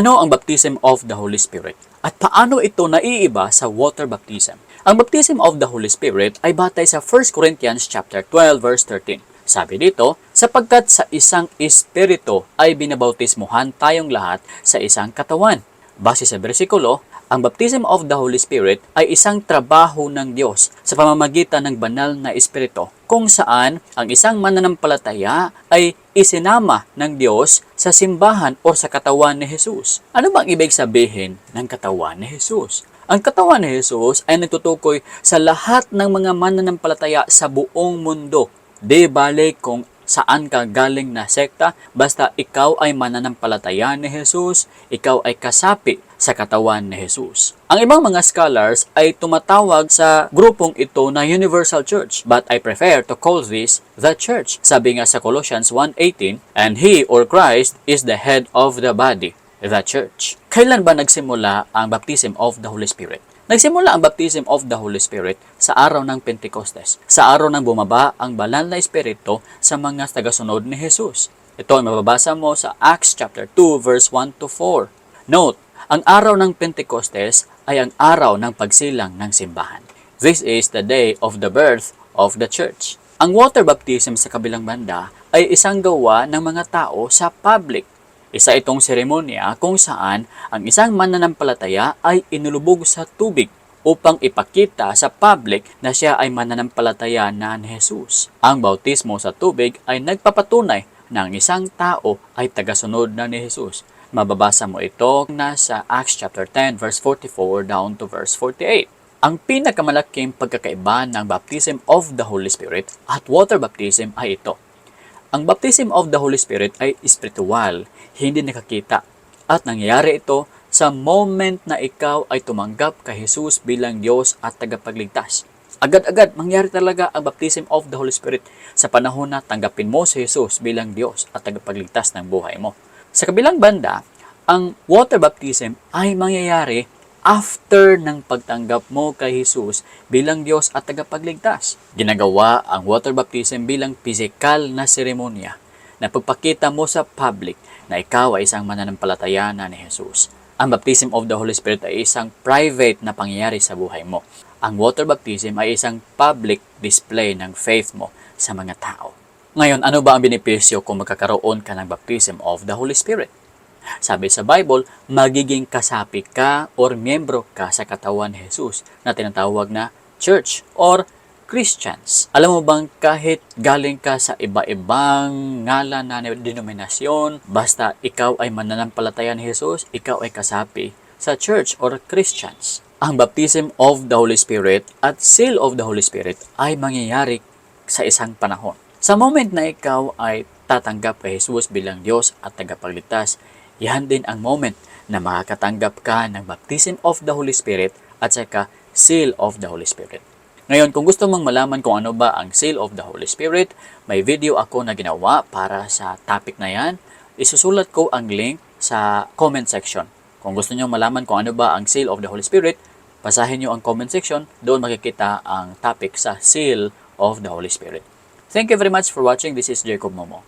Ano ang baptism of the Holy Spirit? At paano ito naiiba sa water baptism? Ang baptism of the Holy Spirit ay batay sa 1 Corinthians chapter 12 verse 13. Sabi dito, sapagkat sa isang espiritu ay binabautismuhan tayong lahat sa isang katawan. Base sa bersikulo, ang baptism of the Holy Spirit ay isang trabaho ng Diyos sa pamamagitan ng banal na espiritu kung saan ang isang mananampalataya ay isinama ng Diyos sa simbahan o sa katawan ni Jesus. Ano bang ibig sabihin ng katawan ni Jesus? Ang katawan ni Jesus ay nagtutukoy sa lahat ng mga mananampalataya sa buong mundo. Di bale kung saan ka galing na sekta, basta ikaw ay mananampalataya ni Jesus, ikaw ay kasapi sa katawan ni Jesus. Ang ibang mga scholars ay tumatawag sa grupong ito na Universal Church, but I prefer to call this the Church. Sabi nga sa Colossians 1:18, and He or Christ is the head of the body, the Church. Kailan ba nagsimula ang baptism of the Holy Spirit? Nagsimula ang baptism of the Holy Spirit sa araw ng Pentecostes, sa araw ng bumaba ang banal na Espiritu sa mga tagasunod ni Jesus. Ito ay mababasa mo sa Acts chapter 2 verse 1 to 4. Note, ang araw ng Pentecostes ay ang araw ng pagsilang ng simbahan. This is the day of the birth of the church. Ang water baptism sa kabilang banda ay isang gawa ng mga tao sa public. Isa itong seremonya kung saan ang isang mananampalataya ay inulubog sa tubig upang ipakita sa public na siya ay mananampalataya na ni Jesus. Ang bautismo sa tubig ay nagpapatunay na ang isang tao ay tagasunod na ni Jesus. Mababasa mo ito nasa Acts chapter 10 verse 44 down to verse 48. Ang pinakamalaking pagkakaiba ng baptism of the Holy Spirit at water baptism ay ito. Ang baptism of the Holy Spirit ay espiritual, hindi nakakita. At nangyayari ito sa moment na ikaw ay tumanggap kay Jesus bilang Diyos at tagapagligtas. Agad-agad mangyari talaga ang baptism of the Holy Spirit sa panahon na tanggapin mo si Jesus bilang Diyos at tagapagligtas ng buhay mo. Sa kabilang banda, ang water baptism ay mangyayari after ng pagtanggap mo kay Jesus bilang Diyos at tagapagligtas. Ginagawa ang water baptism bilang pisikal na seremonya na pagpakita mo sa public na ikaw ay isang mananampalataya na ni Jesus. Ang baptism of the Holy Spirit ay isang private na pangyayari sa buhay mo. Ang water baptism ay isang public display ng faith mo sa mga tao. Ngayon, ano ba ang benepisyo kung magkakaroon ka ng baptism of the Holy Spirit? Sabi sa Bible, magiging kasapi ka or miyembro ka sa katawan ni Jesus na tinatawag na church or Christians. Alam mo bang kahit galing ka sa iba-ibang ngalan na denominasyon, basta ikaw ay mananampalataya ni Jesus, ikaw ay kasapi sa church or Christians. Ang baptism of the Holy Spirit at seal of the Holy Spirit ay mangyayari sa isang panahon. Sa moment na ikaw ay tatanggap kay Jesus bilang Diyos at tagapagligtas, yan din ang moment na makakatanggap ka ng baptism of the Holy Spirit at saka seal of the Holy Spirit. Ngayon, kung gusto mong malaman kung ano ba ang seal of the Holy Spirit, may video ako na ginawa para sa topic na yan. Isusulat ko ang link sa comment section. Kung gusto nyo malaman kung ano ba ang seal of the Holy Spirit, basahin nyo ang comment section. Doon makikita ang topic sa seal of the Holy Spirit. Thank you very much for watching. This is Jacob Momo.